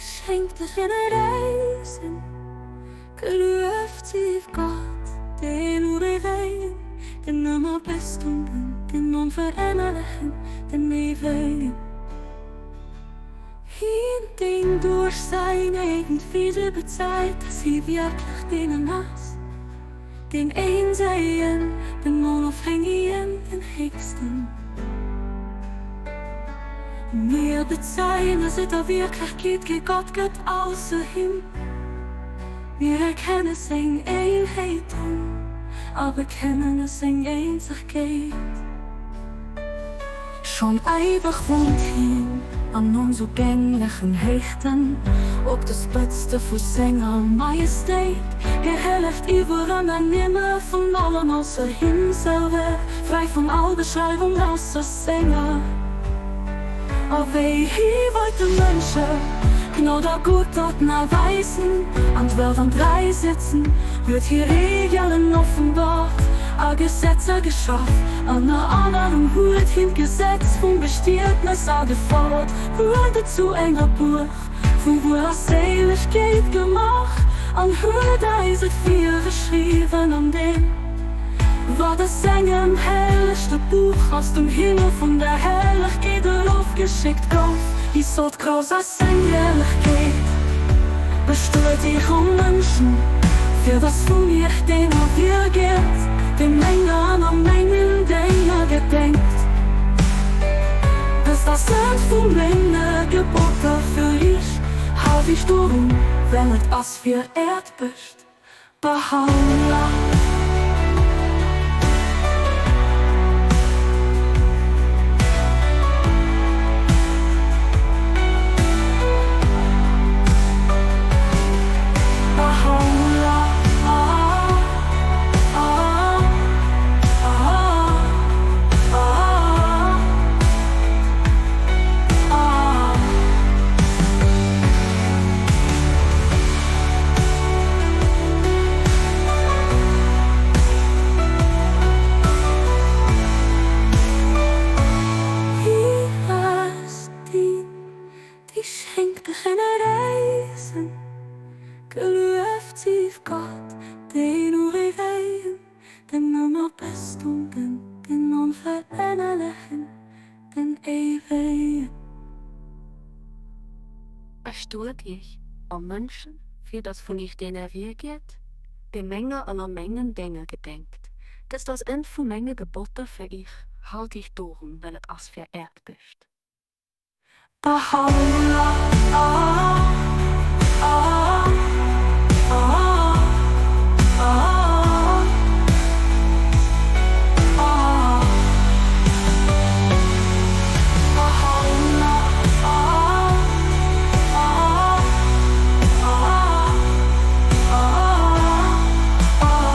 schenkt Reisen, Gelueft sief Gott, den Ureweien, den ëmmer Bestonden, den Onverännerlechen, den Éiwegen. Hien, deen duerch säin eegent Wiese bezeit, dass hie wierklech deenen ass, deen Eenzegen, den Onofhängigen, den Héchsten. Mir bezeien, dass et a Wierklechkeet kee Gott gëtt ausser him. Mir erkenne seng Eenheet un a bekennen seng Eenzegkeet. Schonn éiweg wunnt hien an onzougänglechen Héichten, op de Spëtzte vu senger Majestéit, gehellegt iwwer ëmmer vun allem ausser him selwer, fräi vun all Beschreiwung ausser senger. A wéi hie wollt de Mënsche Gnod a Gutdoten erweisen an d'Welt an d'Rei setzen, huet hie Reegelen offenbart a Gesetzer geschaf. Ënner anerem huet hien d'Gesetz vum Bestietnes agefouert, huet et zu enger Buch vu Wuel a Séilegkeet gemaach an huet eis et virgeschriwwen an deem, wat a sengem hellegste Buch aus dem Himmel vun der Hellegkeet erofgeschéckt gouf. Hie sot, Grouss ass seng Herrlechkeet, bestuet iech o Mënschen, fir dass vun iech deen ervirgeet, dee menger an a mengen Dénger gedenkt. Dëst ass eent vu menge Geboter fir iech, Haalt iech dorun, well et ass fir äert Bescht. Bahá'u'lláh. Bahá'u'lláh. Hie ass deen, dee schenkt en Ereisen, Gelueft sief Gott, deen Ureweien, den Ëmmerbestungen, den Onverännerlechen, den Éiwegen. Bestuet iech, o Mënschen, fir datt vun iech deen ervirgeet, dee menger an a mengen Dénger gedenkt. Dëst ass eent vu menge Gebotter fir iech, Haalt iech dorun, well et ass fir äert Bescht. Bahá'u'lláh, ah, ah, ah, ah, ah. Bahá'u'lláh, ah, ah, ah, ah, ah.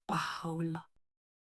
Bahá'u'lláh.